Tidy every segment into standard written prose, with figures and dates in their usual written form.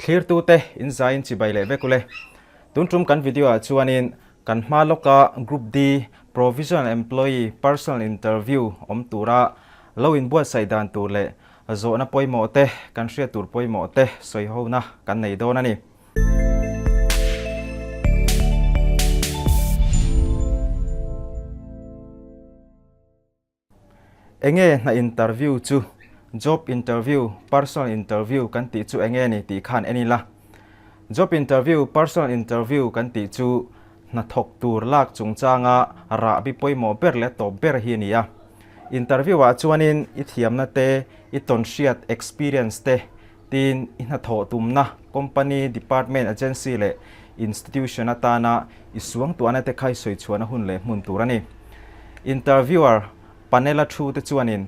Thlirtute in zaiin chibai leh vek ule. Tun tum kan video ah chuanin kan hma lawka Group D Provisional Employee Personal Interview awm tura lo inbuatsaih dan tur leh zawhna pawimawh te kan hriat tur pawimawh te sawihona kan nei dawn a ni. Enge hna interview chu? Job interview, personal interview kan tih chu enge ni tih khan en ila. Job interview, personal interview kan tih chu hnathawk tur lak chungchanga rahbi pawimawh ber leh tawp ber hi a ni a. Interview ah chuanin i thiamna te, i tawnhriat, experience, te Tin, i hnathawh tumna company, department, agency leh institution atana i suangtuahna te kha i sawi chhuahna hun leh hmun tur a ni. Interviewer, panel a thu te chuanin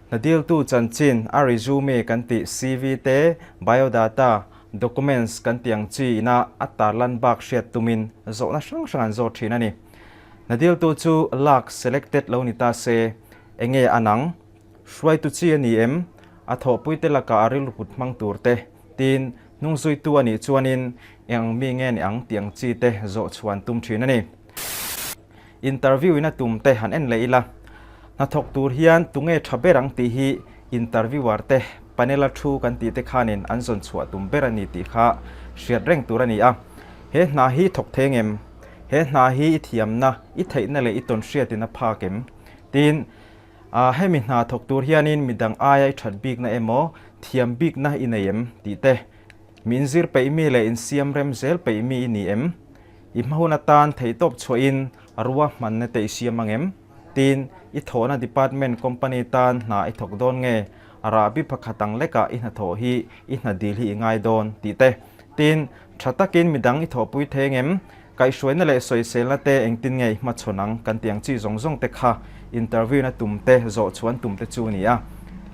hna diltu chanchin, a resume kan tih, CV te, biodata, documents kan tih ang chi ina a tarlan bak hriat tumin zawhna hrang hrang an zawt thin a ni. Hna diltu chu lak, selected, lo ni ta se, enge a nang? Hruaitu chi a ni em? A thawhpuite lakah a rilru put hmang tur te, tiin hnungzuitu a nih chuanin eng ang mi nge ni ang tih ang chi te zawh chhuan tum thin a ni. Interview in a tum te han en leh ila, hnathawk tur hian tunge tha ber ang tih hi interviewer te panel a thu kan tih te khanin an zawn chhuah tum ber a ni tih kha hriat reng tur a ni a. He hna hi thawk theng em? He hna hi i thiamna, i theihna leh i tawnhriatin a phak em? Tiin A, hemi hna thawk tur hianin midang aia i that bikna emaw, thiam bikna i nei em? tih te. Mi inzir peih mi leh insiam rem zel peih mi i ni em? I hma hun atan theihtawp chhuahin a ruahmanna te i siam ang em? Tin, i thawhna department, company tan hna i thawk dawn nge? A rahbi pakhat ang lekah i hnathawh hi i hna dil hi i ngai dawn? tih te. Tin, tha takin midang i thawhpui thei ang em? Kaihhruaina leh sawiselna te engtin nge i hmachhawn ang kan tih ang chi zawng zawng te kha interview na tum te zawh chhuan tum te chu a ni a.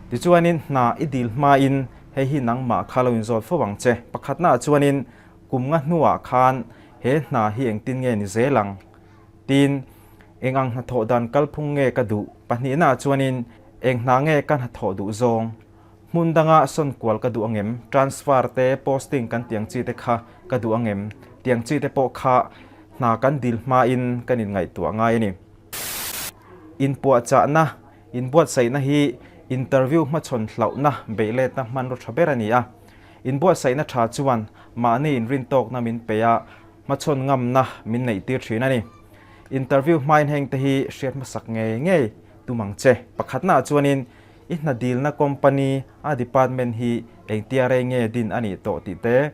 Tichuanin hna i dil hmain hei hi nangmah kha lo inzawt fo ang che. Pakhatnaah chuanin kum nga hnuah khan he hna hi engtin nge ni zel ang? Tin, eng ang hnathawh dan kalphung nge ka duh? Pahnihnaah chuanin eng hna nge ka hnathawh duh zawng? Hmun danga sawn kual ka duh angem? Transfer te, posting kan tih ang chi te kha ka duh angem? Tih ang chi te pawh kha hna kan dil hmain kan inngaihtuah ngai a ni. Inpuahchahna, inbuatsaihna hi interview hmachhawn hlauhna beihletna hmanraw tha ber a ni a. Inbuatsaihna tha chuan mahni inrintawkna min pe a, hmachhawn ngamna min neihtir thin a ni. Interview hmain hengte hi hriat hmasak ngei ngei tum ang che. Pakhatnaah chuanin I hna dilna company a department hi engtia rei nge din a nih tawh tih te.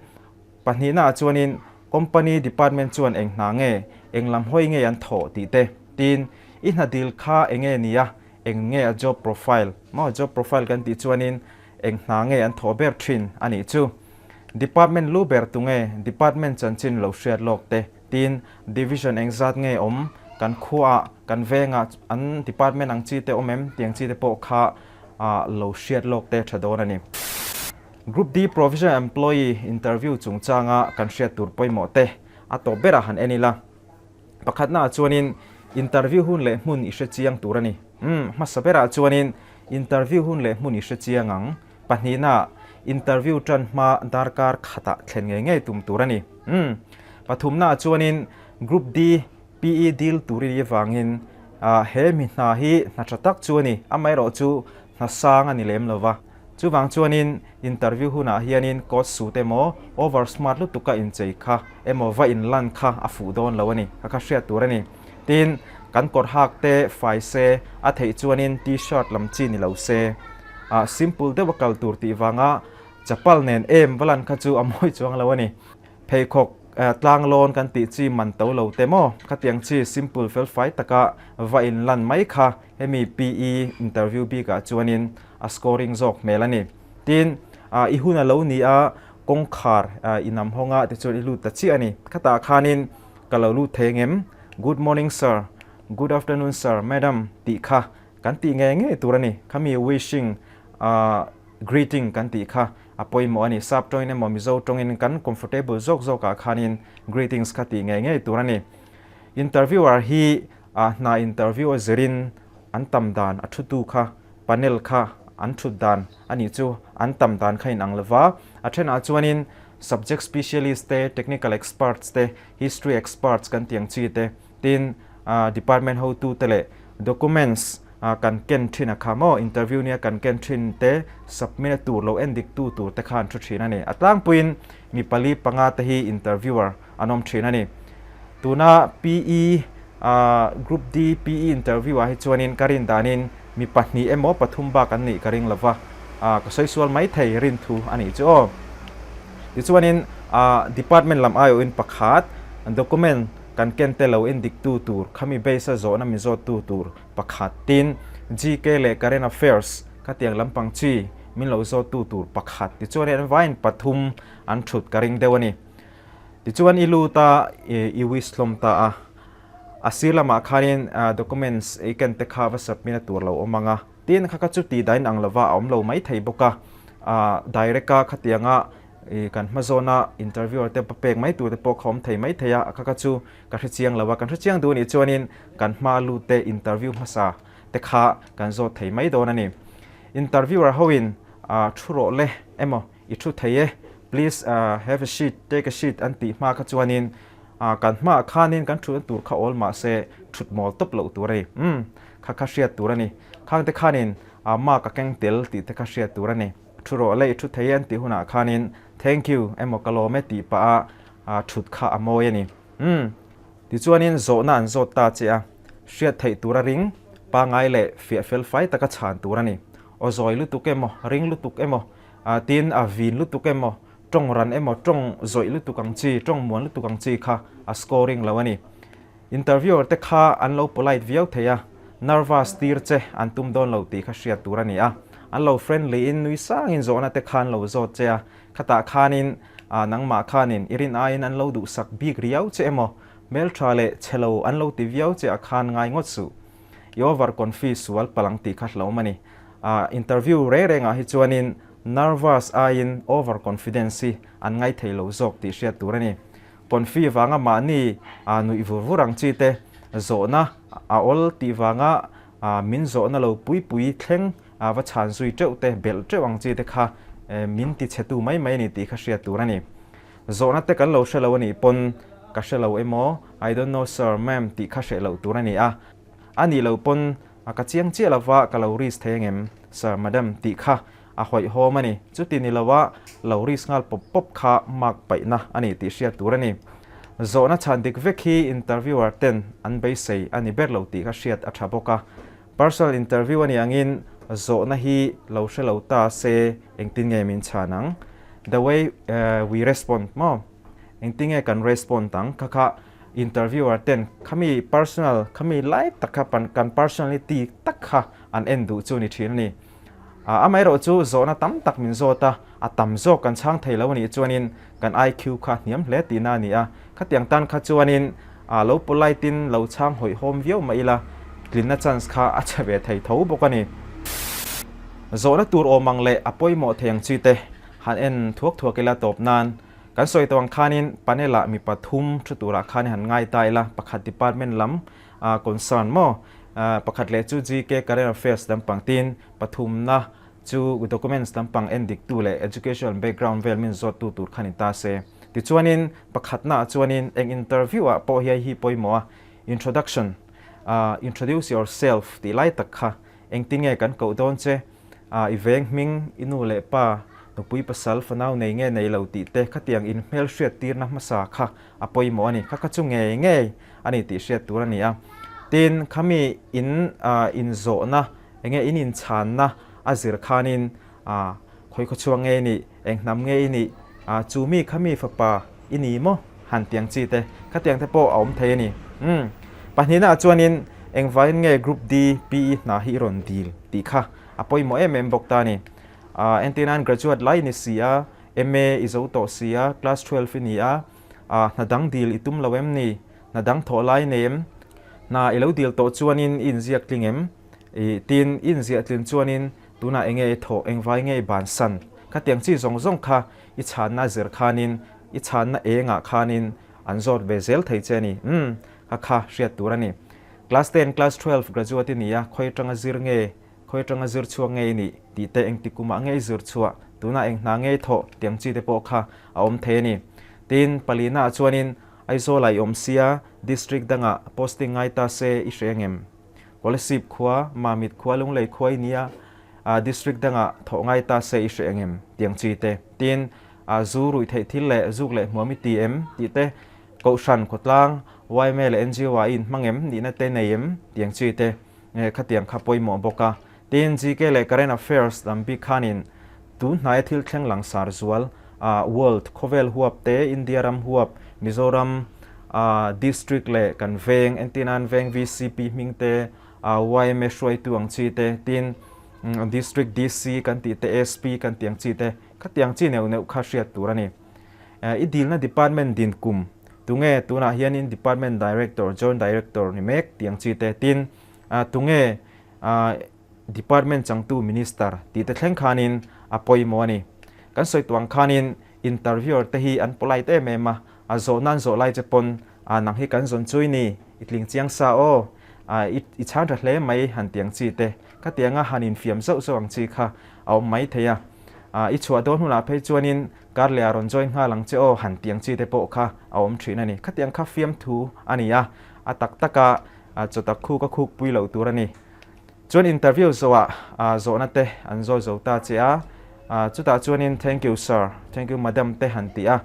Pahnihnaah chuanin company department chuan eng hna nge, eng lam hawi nge an thawh tih te. Tin, i hna dil kha eng nge nia, eng nge a job profile, maw job profile kan tih chuanin eng hna nge an thawh ber thin a nih chu. Department lu ber tunge department chanchin lo hriat lawk te. Tin, division engzat nge awm, kan khuaah, kan vengah an department ang chi te awm em tih ang chi te pawh kha lo hriat lawk te tha dawn a ni. Group D Provisional Employee interview chungchanga kan hriat tur pawimawh te a tawp berah han en ila. Pakhatnaah chuanin interview hun leh hmun i hre chiang tur a ni. Umm, hmasa berah chuanin interview hun leh hmun i hre chiang ang. Pahnihnaah interview tan hma darkar khatah thlen ngei ngei tum tur a ni. Umm. Pathumnaah chuanin Group D PE deal tur i nih avangin he mi hna hi hna tha tak chu a ni. Amaherawh chu hna sang a ni lem lo va. Chuvang chuanin interview hunah hianin coat suit emaw over smart lutuka inchei kha emaw va inlan kha a fuh dawn lo a ni. Kha kha hriat tur a ni. Tin, kan kawr hak te fai se, a theih chuanin T-shirt lam chi ni lo se. Simple deuh a kal tur tih vanga chapal nen em va lan kha chu a mawi chuang lo a ni. Pheikhawk tlang lawn kan tih chi man to lo te maw? Khatiang chi simple fel fai taka va in lan mai kha hemi PE interview bikah chuanin a scoring zawk hmel a ni. Tin, i hun a lo ni a, kawngkhar i nam hawng a tichuan i lut ta chiah a ni. Khatah khanin ka lo lut thei ang em? Good morning sir, good afternoon sir, madam tih kha kan tih ngei ngei tur a ni. Khami wishing greeting kan tih kha a pawimawh a ni. Sap tawngin emaw Mizo tawngin kan comfortable zawk zawkah khanin greetings kha tih ngei ngei tur a ni. Interviewer hi hna interview a zirin an tam dan a thutu kha panel kha an thut dan a nih chu an tam dan kha inang lova. A thenah chuanin. Subject specialist te, technical experts te, history experts kan tih ang chi te, tin department hotu te leh documents kan ken thin a kha maw, interview nia kan ken thin te submit a tur lo en dik tu tur te kha an thu thin a ni. A tlangpuiin mi pali panga te hi interviewer an awm thin a ni. Tuna PE Group D PE interview ah hi chuanin ka rin danin mi pahnih emaw pathum bak an nih ka ring lova, ka sawi sual mai thei rin thu a nih chu aw. Tichuanin department lam aiawhin pakhat document kan ken te lo en diktu tur khami base a zawhna mi zawttu tur pakhat tin GK leh current affairs khatiang lampang chi min lo zawttu tur pakhat tichuanin an vaiin pathum an thut ka ring deuh a ni. Tichuan i lut a, i wish hlawm ta a. A sir lamah khanin documents i ken te kha va submit a tur lo awm ang a. Tin, kha kha chu tih dain ang lova a awm lo mai thei bawk a. Direct a khatianga kan hma zawna interviewer te pek mai tur te pawh kha awm thei mai thei a. Kha kha chu ka hre chiang lo a. Kan hre chiang duh anih chuanin kan hma lut te interview hmasa te kha kan zawt thei mai dawn a ni. Interviewer hoin thu rawh le emaw I thu thei e, please have a seat, take a seat an tih hma kha chuanin kan hmaah khanin kan thutna tur kha awl mah se thut mawl tawp loh tur a ni. Umm, kha kha hriat tur a ni. Khangte khanin mark a keng tel tih te kha hriat tur a ni. Thu rawh le i thu thei e an tih hunah khanin thank you emaw ka lawm e tih pah a thut kha a mawi a ni. Umm, tichuanin zawhna an zawt ta che a, hriat theih tur a ring pangai leh fiah fel fai taka chhan tur a ni. Aw zawi lutuk emaw, ring lutuk emaw, Tin, a vin lutuk emaw, tawng ran emaw, tawng zawih lutuk ang chi, tawng muan lutuk ang chi kha a scoring lo a ni. Interviewer te kha an lo polite viau thei a, nervous tir che an tum dawn lo tih kha hriat tur a ni a. An lo friendly in nui sangin zawhna te kha an lo zawt che a, khatah khanin nangmah khanin i rin aiin an lo duhsak bik riau che emaw, hmeltha leh chhe lo an lo ti viau che a khan ngai ngawt suh. I over confi sual palang tih kha hlauhawm a ni. Interview reng rengah hi chuanin nervous aiin over confidence hi an ngai thei lo zawk tih hriat tur a ni. Confi vanga mahni nuih vur vur ang chi te, zawhna a awl tih vanga min zawhna lo pui pui thleng va chhan zui teuh te, belh teuh ang chi te kha min ti chhetu mai mai a ni tih kha hriat tur a ni. Zawhna te kan lo hre lo a nih pawn ka hre lo emaw, I don't know sir, ma'am tih kha hreh loh tur a ni a. A nih loh pawn a ka chiang chiah lova ka lo risk thei angem, sir, madam tih kha a hawihhawm a ni. Chuti ni loa lo risk nghal pawp pawp kha mark paihna a ni tih hriat tur a ni. Zawhna chhan dik vek hi interviewer ten an beisei a ni ber lo tih kha hriat a tha bawk a. Personal interview a nih angin zawhna hi lo hre lo ta se engtin nge min chhan ang? The way we respond maw? Engtin nge kan respond ang? Kha kha interviewer ten khami personal khami lai tak kha kan personality tak kha an en duh chu ni thin a ni. Amaherawh chu zawhna tam tak min zawt a, a tam zawk kan chhang thei lo a nih chuanin kan IQ kha hniam hle tihna a ni a. Khatiang tan kha chuanin lo polite in lo chhang hawihhawm viau mah ila tlinna chance kha a che ve thei tho bawk a ni. Zawhna tur awm ang leh a pawimawh thei ang chi te han en thuak thuak ila tawp nan kan sawi tawh ang khanin panel ah mi pathum thu turah khan han ngai ta ila pakhat department lam concern maw pakhat leh chu GK current affairs lampang tin pathumna chu documents lampang en dik tu leh educational background vel min zawt tu tur kha ni ta se. Tichuanin pakhatna ah chuanin eng interview ah pawh hiai hi pawimawh a introduction introduce yourself tih lai tak kha Engtinge kan koh dawn che? I veng hming, i nu leh pa, nupui pasal, fanau nei nge nei lo tih te khatiang in hmel hriat tirna hmasa kha a pawimawh a ni. Kha kha chu ngei ngei a ni tih hriat tur a ni a. Tin, khami in inzawhna, enge in inchhanna a zir khanin khawi khaw chhuak nge i nih, eng hnam nge i nih, chu mi khami fapa i ni maw? Han tiang chi te, khatiang te pawh a awm thei a ni. Umm. Pahnihna ah chuanin engvaiin nge Group D PE hna hi i rawn dil tih kha a pawimawh em em bawk ta a ni. Entir nan graduate lai i ni si a, MA i zo tawh si a, class 12 i ni a, hna dang dil i tum lo em ni? Hna dang thawh lai nei em? Hna i lo dil tawh chuanin i inziak tling em? I tin, i inziah tlin chuanin tunah enge i thawh, engvai nge i bansan? Khatiang chi zawng zawng kha i chhanna zir khanin, i chhanna engah khanin an zawt ve zel thei che a ni. Umm, kha kha hriat tur a ni. Class ten, class 12 graduate i ni a, khawi atanga zir nge, khawi atanga zir chhuak nge i nih tih te engti kumah nge i zir chhuah Tunah eng hna ngei thawh tiang chi te pawh kha a awm thei a ni. Tin, palina ah chuanin Aizawl-ah i awm sia, District dangah posting ngai ta se i hre angem? Kolasib khua, Mamit khua, Lunglei khua i nia, District dangah thawh ngai ta se i hre angem? Tiang chi te. Tin, zu ruih theih thil leh zuk leh hmuam i ti em? Tih te, Kohhran, khawtlang, yma leh NGO ah i inhmang em? Nihna te nei em? Tiang chi te. Khatiang kha pawimawh bawk a. Tin, GK leh Current Affairs lam bik khanin tun hnaia thil thleng langsar zual World, khawvel huap te, India ram huap, Mizoram District leh kan veng, entirnan veng VCP hming te, yma hruaitu ang chi te, tin District DC kan tih te, SP kan tih ang chi te, khatiang chi neuh neuh kha hriat tur a ni. I dilna department din kum, tunge tunah hianin Department Director, Joint Director ni mek tih ang chi te, tin tunge Department changtu Minister tih te thleng khanin a pawimawh a ni. Kan sawi tuang khanin interviewer te hi an polite em em a, a zawh nan zawh lai che pawn nang hi kan zawn chui ni, i tling chiang sa aw, i chhan tha hle mai han ti ang chi te, khatianga han infiam zauh zauh ang chi kha a awm mai thei a. I chhuah dawn hunah phei chuanin kar leh a rawn join nghal ang che aw han ti ang chi te pawh kha a awm thin a ni. Khatiang kha fiamthu a ni a, a tak taka chawtak khu ka khuk pui loh tur a ni. Chuan interview zawhah zawhna te an zawi zo ta che a, chutah chuanin thank you sir, thank you madam te han ti a,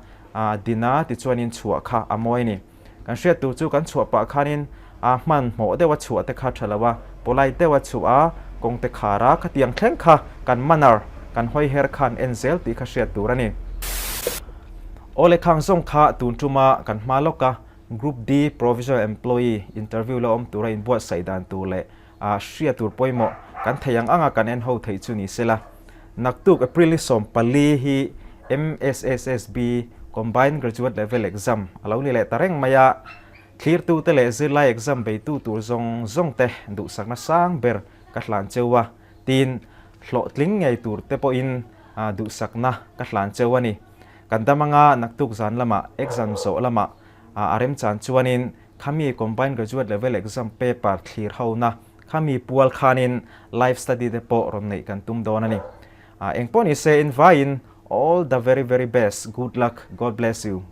dina tichuanin chhuah kha a mawi a ni. Kan hriat tur chu kan chhuah pah khanin hmanhmawh deuha chhuah te kha tha lo a, polite deuha chhuah a, kawng te khar a, khatiang thleng kha kan manner, kan hawi her khan en zel tih kha hriat tur a ni. Aw le khang zawng kha tun tuma kan hma lawk a, Group D Provisional Employee interview la awm tura inbuatsaih dan tur leh hria tur pawimawh kan thei ang anga kan en ho theih chu ni sela. Naktuk April ni 14 hi MSSSB Combined Graduate Level Exam a lo ni leh ta reng mai a, thlirtute leh zirlai exam beitu tur zawng zawng te duhsakna sang ber ka hlan cheu a, tiin hlawhtling ngei tur te pawhin duhsakna ka hlan cheu a ni. Kan dam anga naktuk zan lamah exam zawh lamah a remchan chuanin khami Combined Graduate Level Exam paper thlir hona khami pual khanin live study te pawh rawn neih kan tum dawn a ni. Engpawh nise invaiin all the very very best, good luck, God bless you.